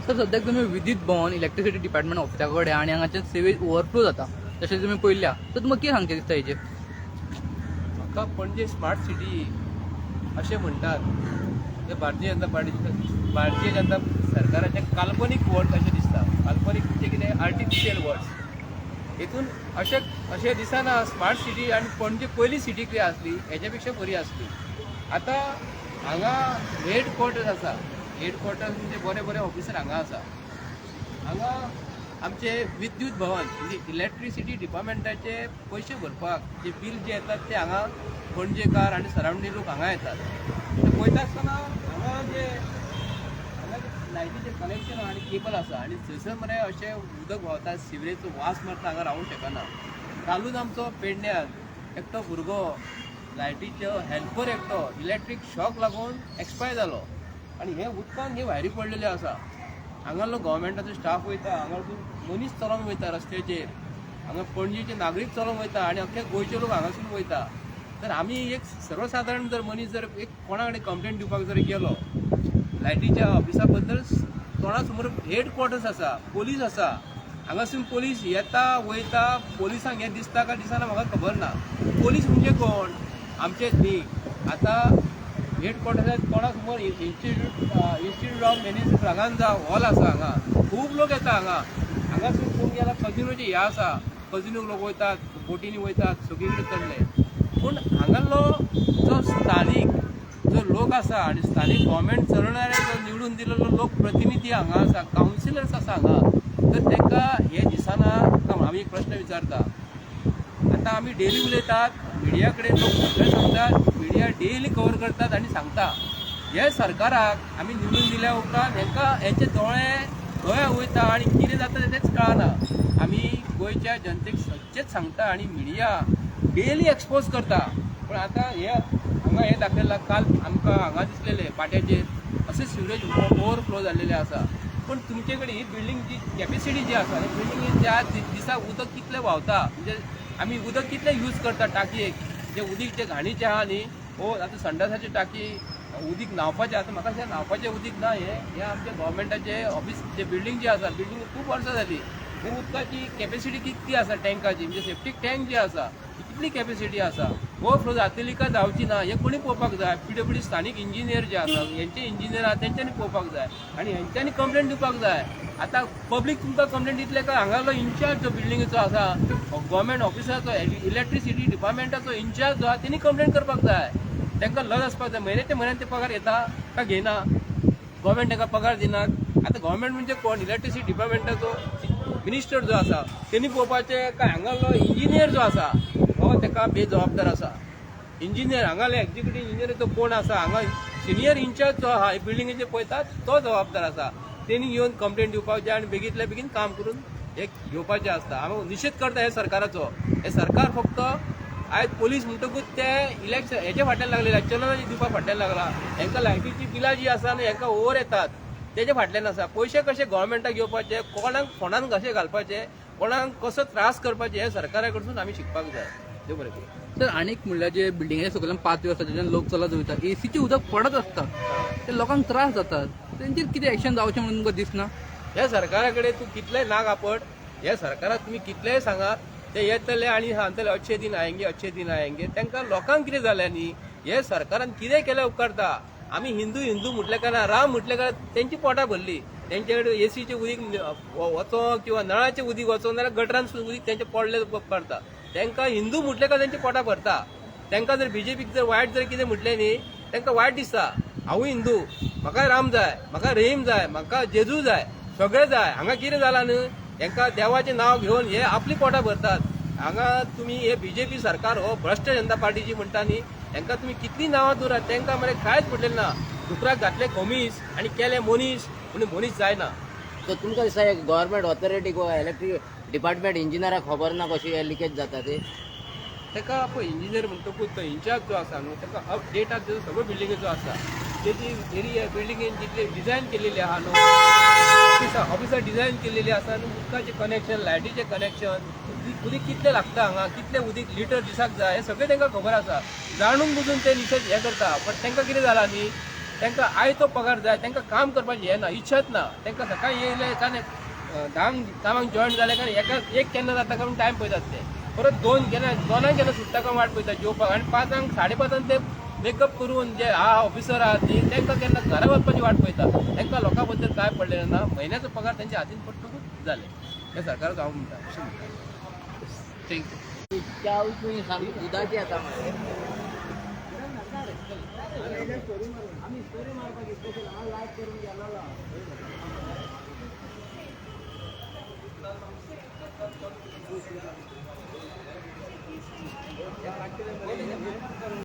Sir, सद्याक तुमी विद्युत भवन इलेक्ट्रिसिटी डिपार्टमेंट ऑफिसा कडेन आनी हांगाच्यान सिवेज ओवरफ्लो जाता तशें तुमी पळयल्या, तर तुमकां कितें सांगचें दिसता हेजेर? म्हाका पणजे स्मार्ट सिटी अशें म्हणटात ते भारतीय जनता पार्टी, भारतीय जनता सरकाराचे काल्पनीक वर्ड्स अशें दिसता. काल्पनीक म्हणजे कितें? Artificial words. हेतून अशें अशें दिसना स्मार्ट सिटी. आनी पणजे पयली सिटी कितें आसली, हेच्या पेक्षा बरी आसली. आतां हांगा हेड क्वॉर्टर्स आसा. हेड क्वॉर्टर्स म्हणजे बरे बरे ऑफिसर हांगा आसा. हांगा आमचे विद्युत भवन म्हणजे इलेक्ट्रिसिटी डिपार्टमेंटाचे पयशे भरपाक जे बील जे येतात ते हांगा पणजेकार आनी सरावंडींग लोक हांगा येतात. ते पळयता आसतना हांगा जे लायटीचें कनेक्शन आनी केबल आसा आनी थंयसर मरे अशें उदक व्हांवता, सिवरेजचो वास मारता, हांगा रावूंक शकना. कालूच आमचो पेडण्यात एकटो भुरगो, लायटीचो हेल्पर एकटो इलेक्ट्रीक शॉक लागून एक्सपायर जालो आनी हे उदकान हे वायरी पडलेल्यो आसा. हांगासरलो गव्हर्मेंटाचो स्टाफ वयता, हांगासून मनीस चलोन वयता रस्त्याचेर, हांगा पणजेचे नागरीक चलोन वयता आनी अख्खे गोंयचे लोक हांगासून वयता. तर आमी एक सर्वसादारण जर मनीस जर एक कोणा कडेन कंप्लेन दिवपाक जर गेलो लायटीच्या ऑफिसा बद्दल, तोंडा समोर हेड क्वॉर्टर्स आसा, पोलीस आसा. हांगासून पोलीस येता वयता. पोलिसांक हें दिसता काय दिसना म्हाका खबर ना. पोलीस म्हणजे कोण? आमचेच न्ही? आतां हेड क्वॉर्टर्सा तोंडा समोर institute of manage Braganza hall आसा. हांगा खूब लोक येता. हांगा हांगासून पळोवंक गेल्यार कजिनोचे हे आसा. कजिनोक लोक वयतात, बोटींनी वयतात, सगळी कडेन चल्ले. पूण हांगासलो जो स्थानीक जो लोक आसा आनी स्थानीक गव्हर्मेंट चलणारे जो निवडून दिलेलो लोक प्रतिनिधी हांगा आसा, कावन्सिलर्स आसा हांगा, तर तांकां हें दिसना काय? आमी एक प्रश्न विचारता. आतां आमी डेली उलयतात मिडिया कडेन, लोक सगळे सांगतात, मिडिया डेली कवर करतात आनी सांगता. हे सरकाराक आमी निवडून दिल्या उपरांत हेंकां हेंचे दोळे खंय वयता आनी कितें जाता तेंच कळना. आमी गोंयच्या जनतेक सदचेच सांगता आनी मिडिया डेली एक्सपोज करता. पूण आतां हे हांगा हें दाखयलां. काल आमकां हांगा दिसलेलें पाट्याचेर अशें सिवरेज ओवरफ्लो जाल्लेलें आसा. पूण तुमचे कडेन ही बिल्डींगची कॅपेसिटी जी आसा, बिल्डिंगेन ज्या दिसा उदक कितलें व्हांवता, म्हणजे आमी उदक कितलें यूज करता, टाकयेक जे उदीक जे घाणीचें आहा न्ही, हो आतां संडासाची टाकी, उदीक न्हांवपाचें. आतां म्हाका अशें न्हांवपाचें उदीक ना. हें हें आमचें गव्हर्मेंटाचें ऑफिस जे बिल्डींग जी आसा, बिल्डींग खूब वर्सां जाली. ही उदकाची कॅपेसिटी कितली आसा टँकाची, म्हणजे सेप्टीक टँक जी आसा ती कितली कॅपेसिटी आसा, ओवरफ्लो जातली काय जावची ना, हें कोणी पळोवपाक जाय. पीडब्ल्यूडी स्थानीक इंजिनियर जे आसा, हेंचे इंजिनियर आहा, तेंच्यांनी पळोवपाक जाय आनी हेंच्यांनी कंप्लेन दिवपाक जाय. आतां पब्लीक तुमकां कंप्लेन दितले काय हांगालो इन्चार्ज जो बिल्डिंगेचो आसा, गव्हर्मेंट ऑफिसाचो, इलेक्ट्रिसिटी डिपार्टमेंटाचो इन्चार्ज जो आहा, तेणी कंप्लेन करपाक जाय. तांकां लज आसपाक जाय. म्हयन्याच्या म्हयन्यान ते पगार घेता काय घेयना? गव्हर्मेंट तांकां पगार दिनात. आतां गव्हर्मेंट म्हणजे कोण? इलेक्ट्रिसिटी डिपार्टमेंटाचो मिनिस्टर जो आसा तेणी पळोवपाचें काय हांगालो इंजिनियर जो आसा हो ताका बेजबाबदार आसा? इंजिनियर हांगाले एक्झिक्युटीव इंजिनियर जो कोण आसा, हांगा सिनियर इन्चार्ज जो आहा बिल्डिंगेचे पळयता, तो जबाबदार आसा. तेणी येवन कंप्लेन दिवपाक जाय आनी बेगींतल्या बेगीन काम करून हे घेवपाचें आसता. हांव निशेध करता हे सरकाराचो. हे सरकार फक्त आयज पोलीस म्हणटकूच ते इलेक्शन हेच्या फाटल्यान लागलेले, चलनाची दिवपा फाटल्यान लागला. हेंकां लायटीची बिलां जी आसा न्ही, हेंकां ओवर येतात तेजे फाटल्यान आसा. पयशे कशे गव्हर्मेंटाक घेवपाचे, कोणाक फोंडान कशे घालपाचे, कोणाक कसो त्रास करपाचे, हे सरकारा कडसून आमी शिकपाक जाय. देव बरें करूं. सर, आनीक म्हणल्यार जे बिल्डिंगेच्या सकयल्यान पाथवे आसा, तेच्यान लोक चलत वयता, एसीचें उदक पडत आसता, ते लोकांक त्रास जातात. तेंचेर कितें एक्शन जावचें म्हणून तुमकां दिसना? ह्या सरकारा कडेन तूं कितलेय नाक आपट, ह्या सरकाराक तुमी कितलेय सांगात, ते येतले आनी सांगतले, "अच्छे दिन आएंगे, अच्छे दिन आएंगे." तांकां लोकांक कितें जालें न्ही, हे सरकारान कितें केलें उपकारता? आमी हिंदू हिंदू म्हटले काय ना, राम म्हटले काय तेंची पोटां भरली. तेंचे कडेन एसीचें उदीक वचो किंवा नळाचें उदीक वचो, नाल्यार गटरान उदीक तेंचे पडले उपकारता. तांकां हिंदू म्हटले काय तेंची पोटां भरता. तांकां जर बीजेपीक जर वायट जर कितें म्हटलें न्ही, तांकां वायट दिसता. हांवूय हिंदू, म्हाका राम जाय, म्हाका रहीम जाय, म्हाका जेजू जाय, सगळें जाय. हांगा कितें जालां न्हय, तांकां देवाचें नांव घेवन हे आपली पोटां भरतात. हांगा तुमी हे बीजेपी सरकार हो भ्रश्ट जनता पार्टीची म्हणटा न्ही, तांकां तुमी कितलीं नांवां दवरात, तांकां मरे कांयच पडलेलें ना. डुकराक घातले खोमीस आनी केले मनीस म्हणून मनीस जायना. सो तुमकां दिसता गव्हर्मेंट ऑथॉरिटी किंवा इलेक्ट्रीक डिपार्टमेंट इंजिनियराक खबर ना कशी हे लिकेज जाता ते? ताका पळय, इंजिनियर म्हणटकूच तो इन्चार्ज जो आसा न्हू, ताका अपडेटात जो सगळो बिल्डिंगेचो आसा, तेजी एरिया बिल्डिंगेन जितले डिझायन केलेली आहा न्हू, ऑफिसा डिझायन केलेली आसा न्हू, उदकाचें कनेक्शन, लायटीचें कनेक्शन, उदीक उदीक कितलें लागता हांगा, कितलें उदीक लिटर दिसाक जाय, हें सगळें तांकां खबर आसा. जाणून बुजून ते निशेध हें करता. बट तांकां कितें जालां न्ही, तांकां तांकां आयतो पगार जाय, तांकां काम करपाचें हें ना, इच्छाच ना. तांकां सकाळीं येयले काय 10 कामाक जॉयन जाले काय एका एक केन्ना जाता काय टायम पळयतात ते, परत 2 केन्ना 2 केन्ना सुट्टा काय वाट पळयतात जेवपाक, आनी 5 5:30 ते मेकअप करून जे हा ऑफिसर आहात न्ही तांकां केन्ना घरा वचपाची वाट पळयता. तांकां लोकां बद्दल काय पडलेलें ना, म्हयन्याचो पगार तेंच्या हातीन पडटकूच जालें. हें सरकाराक हांव म्हणटा, अशें म्हणटा. Thank you. च्या सामकी दुदाची येता मरे.